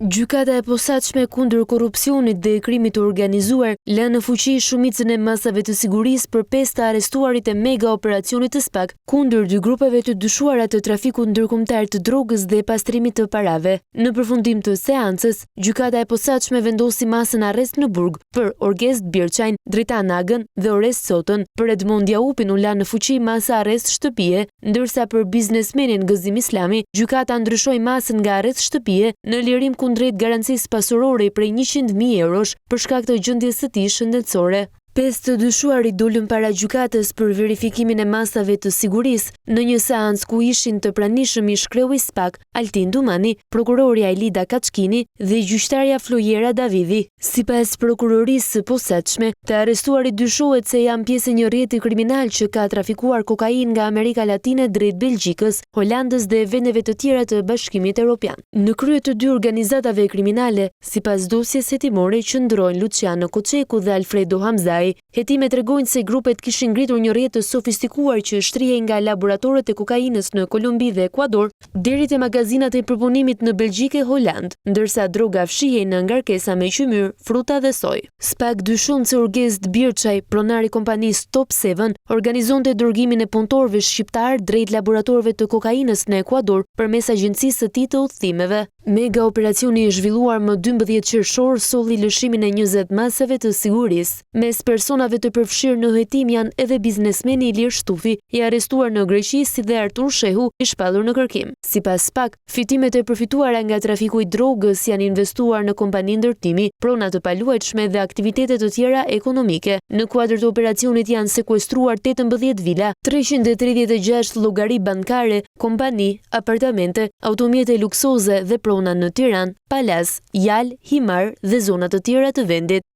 Gjykata e Posaçme kundër Korrupsionit dhe Krimit të Organizuar la në fuqi shumicën e masave të sigurisë për pesë të arrestuarit e mega operacionit të SPAK kundër dy grupeve të dyshuara të trafikut ndërkombëtar të drogës dhe pastrimit të parave. Në përfundim të seancës, Gjykata e Posaçme vendosi masën arrest në burg për Orgest Birçajn, Dritan Agën dhe Orest Sotën. Për Edmond Jaupin u la në fuqi masa arrest shtëpie, Ndërsa për biznesmenin Gëzim Islami, gjykata ndryshoi masën nga arrest shtëpie në lirim kundrejt garancisë pasurore prej 100.000 eurosh për shkak të gjendjes së tij shëndetësore. Pesë të dyshuarit dolën para gjykatës për verifikimin e masave të sigurisë, në një seancë ku ishin të pranishëm ish-kreu i SPAK, Altin Dumani, prokurorja Elida Kaçkini dhe gjyqtarja Flojera Davidhi. Sipas Prokurorisë së Posaçme, të arrestuarit dyshohet se janë pjesë e një rrjeti kriminal që ka trafikuar kokainë nga Amerika Latine drejt Belgjikës, Holandës dhe vendeve të tjera të Bashkimit Europian. Në krye të dy organizatave kriminale, sipas dosjes hetimore qëndrojnë Luçiano Koçeku dhe Alfredo Hamzai. Hetimet tregojnë se grupet kishin ngritur një rrjet të sofistikuar që shtrihej nga laboratorët e kokainës në Kolumbi dhe Ekuador deri te magazinat e përpunimit në Belgjikë e Holandë, ndërsa droga fshihej në ngarkesa me qymyr, fruta dhe sojë. SPAK dyshon se Orgest Birçaj, pronar i kompanisë Top Seven, organizonte dërgimin e punëtorëve shqiptarë drejt laboratorëve të kokainës në Ekuador përmes agjencisë së tij të udhëtimeve. Mega operacioni i zhvilluar më 12 qershor solli lëshimin e 20 masave të sigurisë. Mes personave të përfshirë në hetim janë edhe biznesmeni Ilir Shtufi, i arrestuar në Greqi si dhe Artur Shehu, i shpallur në kërkim. Sipas SPAK, fitimet e përfituara nga trafiku i drogës janë investuar në kompani ndërtimi, prona të paluajtshme dhe aktivitete të tjera ekonomike. Në kuadër të operacionit janë sekuestruar 18 vila, 336 llogari bankare, kompani, apartamente, automjete luksoze dhe prona në Tiranë, Palasë, Jalë, Himarë dhe zona të tjera të vendit.